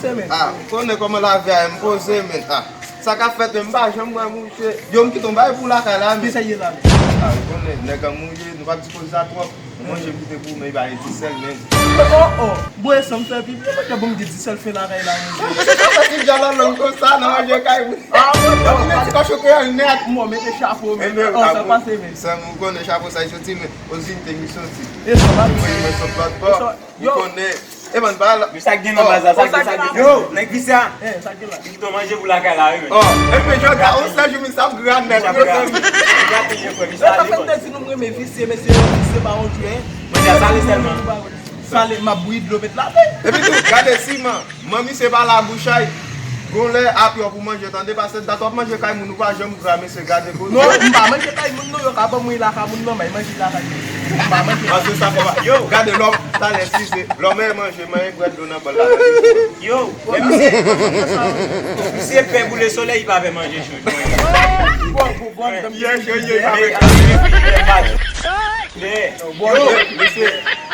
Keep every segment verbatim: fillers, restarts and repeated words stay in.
Ah, ou konnen kòman lavi a ye, m poze, men. Ah, sa k ap fèt, men m pa janm wè mouche. Yo, m kite yon bagay pou lakay la, men. Kisa ye la, men? Ah, ou konnen, nèg an mouye, nou p ap di koze sa twòp. Manje m kite pou ou, men li pa gen disèl, men. Oh, oh, bwè san m fè pipi, mwen te bon m gen disèl fè lakay la, men. Sa fè ti djòl an long konsa, nan manje kay moun. Ah, mwen, mwen, mwen, ti kòchon kreyòl nèt. Mwen, mete chapo, men. Oh, sa pase, men. Sa m konnen chapo sa, li soti, men. Ozinte misyon ti. E sa va. Mwen, mwen sot lòt bò. Ou konnen. E bann pa la. Men sa k gen nan baz la, sa k gen, sa k gen. Yo, nèg visye a. Eh, sa k gen la. Li kite manje pou lakay la, wi, men. Oh, e men jodi a, on sèl jou, men sa ap gra nèt, mezanmi. Gate yen frè, misye ale, bòs. Sa fè m te di nou m renmen visye, mesye, visye pa yon jwè. Manje a sale sèlman. Sale, m ap bouyi dlo, met ladan. Epi tou, gade siman. Manmi se pa labouchay. Gon lè apre w pou manje, tande, paske dat w ap manje kay moun, ou pa janm gra, mesye, gade koze. Non, m pa manje kay moun, non, yo ka ban mwen lakay moun, non, men manje lakay moun. M pa manje. Paske sa fò pa. Yo, gade lòm, talè, si se lòm e manje, manje brèd dlo nan bòl la. Yo, men misye, misye pè boule solèy, li pa pè manje cho. Bon, bon, bon, yeah, yeah, yeah, li pa pè. Yo, mesye,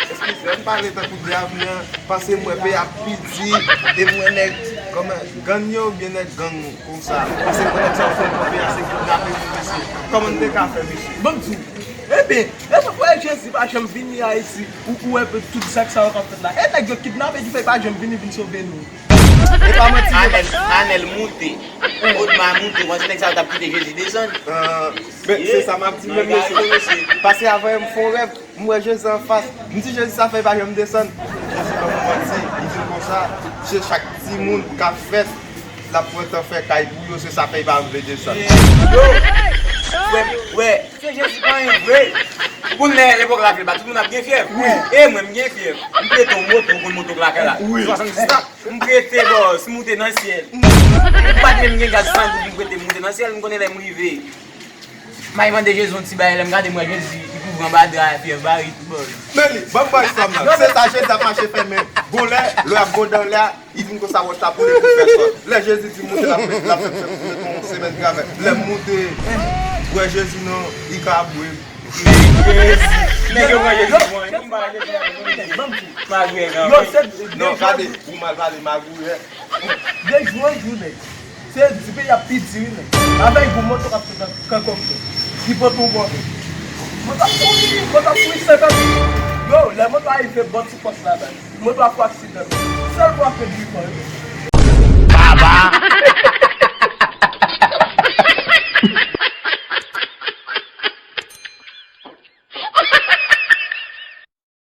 eskize, m pale tankou de avni an. Paske m wè peyi a pi di, e m wè nèg, kòman, gang yo oubyen nèg gang konsa. Paske m wè nèg sa yo fè kanpe a se kidnape moun, mesye. Kòman n te ka fè, mesye? Ban m di w. Ebyen, e sa fè Jezi pa janm vini Ayiti, ou, ou wè tout zak sa yo k ap fèt la. E nèg yo kidnape ki fè pa janm vini, vin sove nou. E pa manti, Anèl, Anèl moute. Odma moute, ou panse nèg sa yo t ap kite Jezi desann? Ah, men se sa m ap di menm, mesye. Paske avan m fè yon rèv, m wè Jezi anfas. M di Jezi sa fè li pa janm desann. Jezi ban m manti, li di m konsa, se chak timoun k ap fèt, l ap pran tan fè kay pou yo, se sa fè li pa vle desann. Yo! Wè, wè, se Jezi pa anyen vre. Ou konn lè lepòk la fè ba, tout moun ap gen fyèv. Wi. E mwen, m gen fyèv. M prete yon moto, ou konn moto k lakay la. Wi. Swasanndis la. M prete bòs, m moute nan syèl. M pa t menm gen gaz san goud, m prete m moute nan syèl, m konnen lè m rive. M al mande Jezi yon ti bagay, lè m gade m wè Jezi, li kouvri anba dra, fyèv bare tout bòz. Men li, ban m bay fanm nan. Se sa Jezi ap mache fè, men gon lè, lè y ap gwonde anlè a, li vin konsa wòch la boule pou fè sòt. Lè Jezi di moute, l ap met, l ap fè m fè pou met yon semèn travay. Lè m moute, wè Jezi nan, li ka boule. Jezi. Nèg yo pran Jezi pou anyen. M pa Jezi. Magouyè nan. Yo, se non, gade, ou mal pale, magouyè. De jou an jou, nèg. Se di peyi a pi di, wi, nèg. Avèk yon moto k ap fè kan kòk. Ki pot ou bon. Moto ap kouri, moto ap kouri senkant. Yo, lè moto a rive bò ti pòs la, baz. Moto ap fè aksidan. Sèl pou ap fè dri kò, wi. Baba!